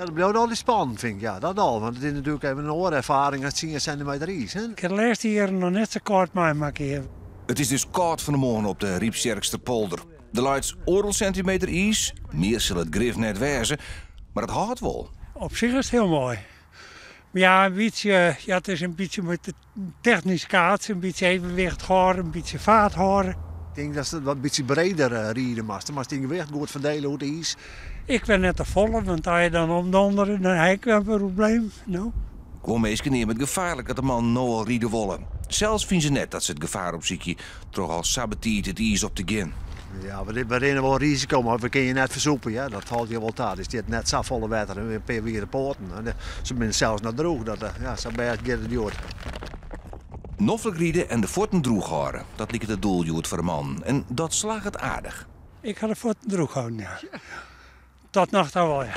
Ja, dat bliuwt altyd spannend, fyn ik. Ja, dat al. Want it is natuerlik even in oare erfaring as 10 sintimeter iis. Hè? Ik ha de lêste jierren noch net sa kâld meimakke. It is dus kâld fan 'e moarn op de Ryptsjerksterpolder. Der leit oardel sintimeter iis, mear sil it grif net wêze, mar it hâldt wol. Op sich is it hiel moai. Mar ja, in bytsje, ja, it is in bytsje mei technysk kaatsen, in bytsje evenwicht hâlde, in bytsje faart hâlde. Ik tink datst it wat bytsje breder ride moatst. Dan moatst dyn gewicht goed ferdele oer it iis. Ik wer net te folle, want as je dan omdondere, dan ha ik wer in probleem. No. Guon minsken neame it gefaarlik dat de mannen no al ride wolle. Sels fine se net dat se it gefaar opsykje troch al sa betiid it iis op te gean. Ja, we rinne wol risiko, mar we kinne je net fersûpe. Ja. Dat falt je wol ta. Der stiet net safolle wetter en in pear wiere poaten. Se binne sels noch droech. Dat, ja, sa bêst giet it hjoed. Noflik ride en de fuotten droech hâlde, dat liket it doel hjoed foar de mannen. En dat slagget aardich. Ik ha de fuotten droech hâlden, ja. Tot noch ta wol, ja.